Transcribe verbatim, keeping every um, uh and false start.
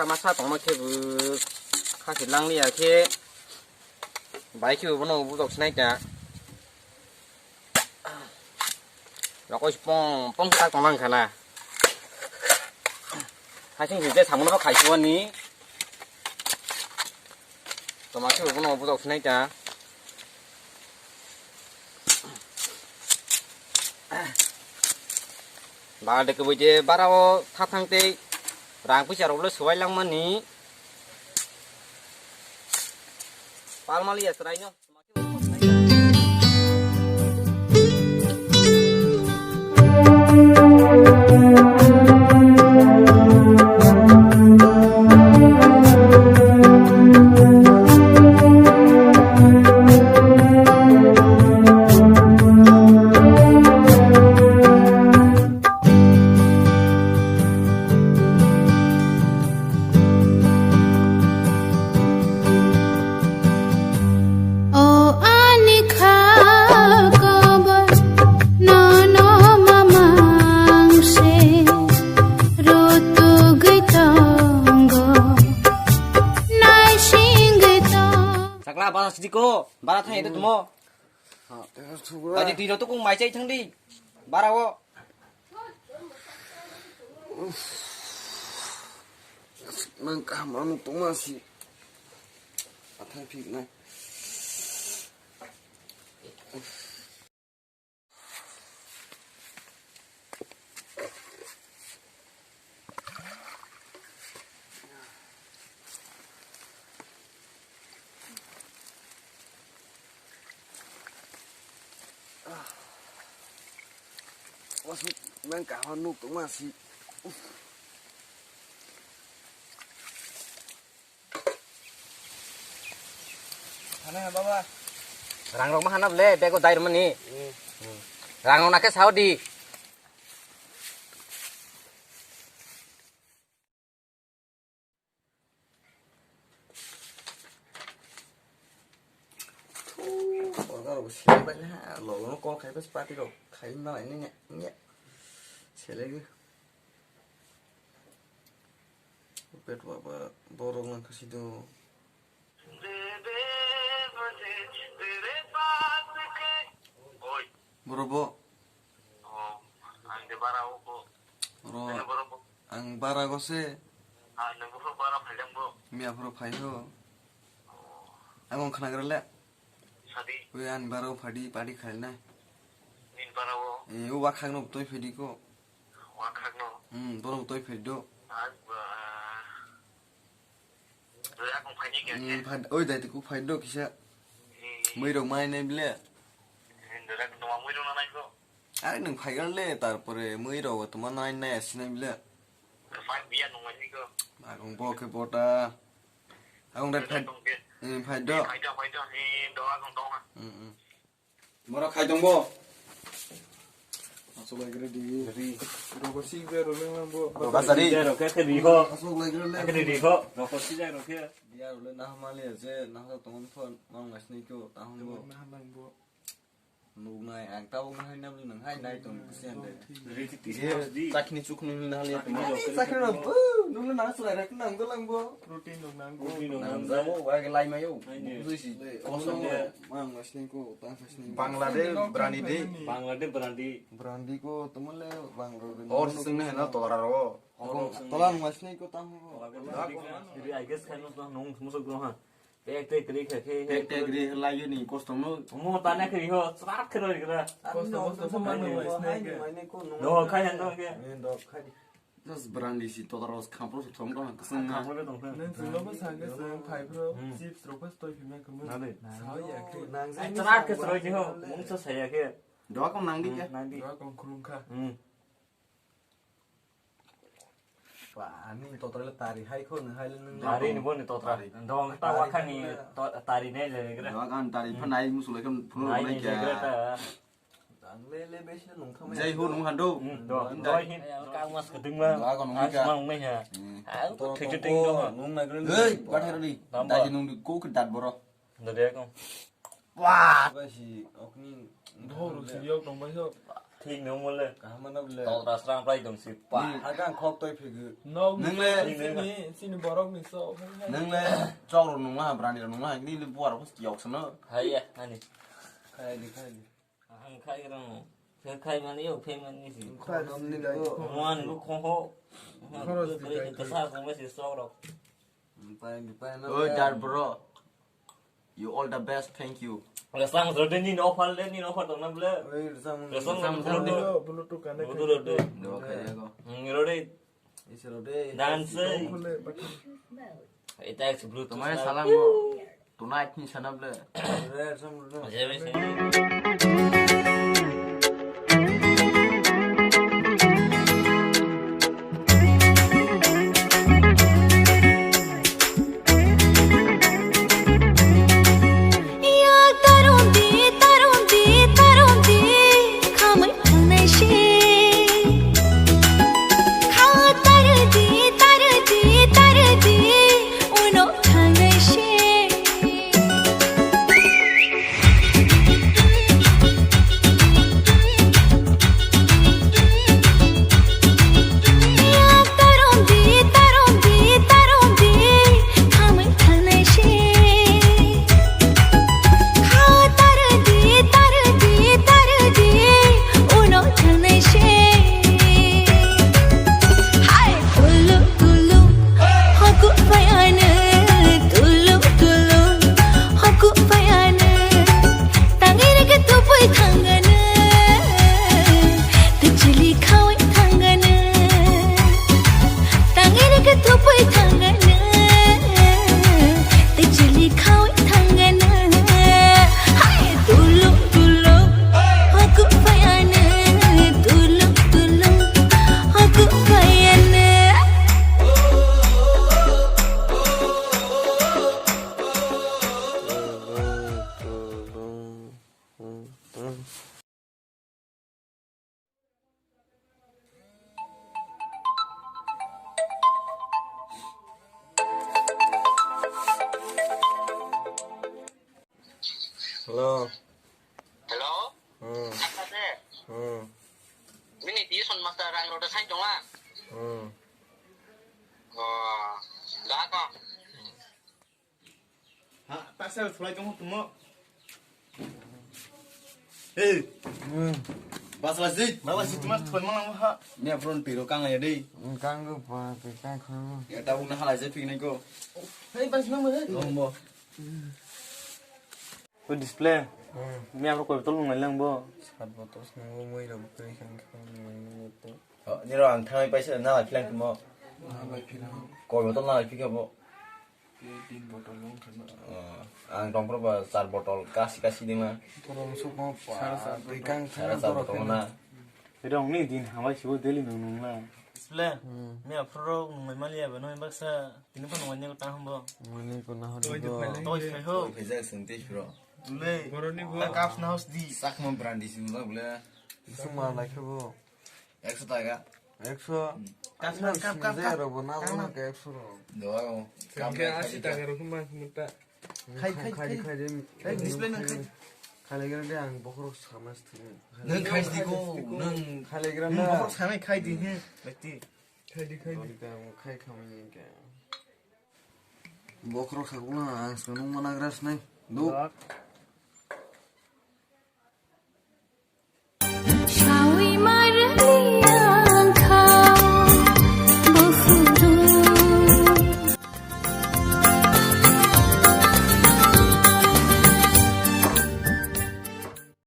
Masa tongma khe bo khasi langliya khe bai khe bono bujok sinai ta. Rokoi si pong pong tak tonglang khala. Haising si je samuno khai suani. Toma khe bono bujok sinai ta. Ba de kwbui de bara o tha thang tei rang puisa rok le swbai langmani. Palmali ya chwraino. O ani kha kobo nono mamang se rutugwi tongo, naisingwi tongo. Sakla bara sidi ko, bara thang ito tumo. Tadi tiro to kung mai chai thang di. Bara o. Nang kaham anu tongma si. Athang phik nai. Wasuk nang kaham nuk tongma si. Hana baba. Rang rok ma hana ble bego dai rwmani. Hmm. Rang rok nakhe sao di. Borok rok selai bai ha, logo no call khai bas party rok khai ma lai ne ne. Selai. Pet baba borok nang kasi do. Oi. Boro bo. Oh, ang de bara o bo. Oro. Ano boro bo. Ang bara go se. Ah, nang bo bara phai jang bo. Miya phoro phai ho. Oh. Ang ong khna gra le. Sadi. Oi an bara o phadi padi khai na. Nin bara o. E o wa khang no toi phedi ko. Wa khang no. Hmm, boro toi phedi do. Ang ba. Dura kong phai ni khe. Hmm, phai, oi dai tu ku phai do kisa. Hmm. Mui rok mai nai ble. Hmm, dura kong toma mui rok na nai ko. Are nwng phaigra le, tarpore mui rok tongma nai nai asinai bile. Phai biya nung ani ko. Agong bo khe bota. Agong dai phai. Tong khe. Eh, phai do. Phai do, phai do. Eh, do agong tong ha. Hmm, hmm. Moro khai tong bo. Asok lai gre di. Ri. Rogo sik be ro leng lang bo. Rogo sari. Ro khe khe ri ho. Asok lai gre le. Khe ri ho. Rogo sik be ro khe. Biya ro le na hamali je na ha tong phon mang ngasni ko ta hong bo. Na hamang bo. Nuknai, ang tabuk nahai nabli nang hai nai tong kisi ande. Riti tisi mas di. Sakni chukni nang hali. Sakni chukni. Sakni rok, uh, nukni nang selai rek nang dolang bo. Protein rok nang bo. Protein rok nang jabo, wai ke lai mayo. Hai ne. Bujui si. Kosong ne. Mang masni ko, ta masni. Bangladesh brandi de. Bangladesh brandi. Brandi ko, tumale Bangladesh. Or sing ne na tora ro. Tola nang masni ko, ta ho. Ri, I guess, khaino to nung musuk do ha. Tek tek ri kha khe. Tek tek ri lai ni kosto no. Mo ta na kri ho, chrak khe roi gra. Kosto, kosto, kosto, mano, mano, mano, mano, mano. Do khai han do khe. Eh, do khai. Just brandi si to ros khampro so thong dong khe sung na. Khampro dong khe. Nang sung no sa khe sung phai bro. Hmm. Chips ro pas toi phima khe mo. Na de. Sao ya khe. Ai, chrak khe roi khe ho. Mung sa sa ya khe. Do kong nang di khe. Hmm, nang di. Do kong khulum kha. Hmm. Ba, ani totra le tari hai kho, nang hai le nang. Tari ni bo ni totra. Tari. Dong ta tari wa kha ni to-, tari ne le gra. Dong kan tari pha nai musu le kan phunu nai le gra ta. Dang le le besi nung thama. Jai ho nung han do. Hmm, do. Dong. Doi hin. Ka mas ka ding ma. Dong kan nung ka. Nung nai ha. Hmm. Ah, to thik thik ding do. Nung nai gra. Hei, ba thero ni. Dai nung di ko ke dat boro. Do de ko. Wah! Bai si okni dhor si yok tong bai so. Thik no mole. Kaham na bole. Tok ras rang prai dong si pa. Ni aga khok toi phegu. No. Nung le. Sini, sini borok ni so. Nung le chok rok nung ha, brani rok nung ha, ni le buar bos yok sano. Hai ya, ani. Khai di, khai di. Ang khai rong. Khai khai mani yok, khai mani si. Khai rong ni go. Mani go khong ho. Khoros di khai. Kasa kong si sok rok. Pai, pai na. Oi, dad bro. You all the best, thank you. Resang rode ni no phal de, ni no phal tong na ble. Oi, resang. Resang rode. Bluetooth connect. Bluetooth rode. Do kaya go. Hmm, rode. Isi rode. Dance. Ita ek Bluetooth. Tumhai salam go. Tonight ni sana ble. Resang rode. Jai bai. Hai, tulu, tulu, hoku phai ano, tulu, tulu, hoku phai ano. Tangwi rwkhe tubui thangano, tei chili khaui thangano. Tangwi rwkhe tubui thangano, tei chili khaui thangano. Hai, tulu, tulu, hoku phai ano, tulu, tulu, hoku phai ano. Hello. Hello? Hmm. Sakha se? Hmm. Bini tuition master rang rode sai tonga? Hmm. Oh, da ko. Ha, ta sel thulai tong tumo. Hey. Hmm. Basla jit. Basla jit tuma thulai mang ha. Ni apron tiro kang ya dei. Hmm, kang go pa, pe kang khang. Ya ta buk na halai je pik nai ko. Hey, bas na mo, hey. Lombo. Ko display. Hmm. Mi apro koi tol ngai lang bo. Sat botol nang bo moi ram koi kang kang ngai nang to. Oh, niro ang thangai paisa na lai philang tumo. Na lai philang. Koi botol na lai phika bo. Tin botol long khana. Oh, ang tongphro ba char botol kasi kasi dima. Borok sukma pa. Sara char botol. Sara char botol na. Rong ni din hamai sibo daily nung nung la. Display. Hmm. Mi aphro nung mai mali aba noi baksa tini phano wanya ko tang hambo. Wanya ko na hodi do. Toi phai ho. Toi phai jak sung tei phro. Dule. Boroni bo. Ta cups na house di. Sakma brandi sung la bole. Sung ma lai khe bo. Ekso taka. Ekso. Cups na cup cup cup. Zero bo na bo na ekso ro. Do. Cup na asi taka ro kuma muta. Khai, khai, khai, khai. Khai, khai, khai. Khai, display nang khai. Khai, khai, khai. Khailaigwra de ang bokhorok sama sthwini. Nang khai sdi ko, nang. Khailaigwra nang da. Bokhorok sanai khai di, he, bekti. Khai di, khai di. Khai khamani ke. Bokhorok sakula ang swnung mana gras nai. Do. Dak.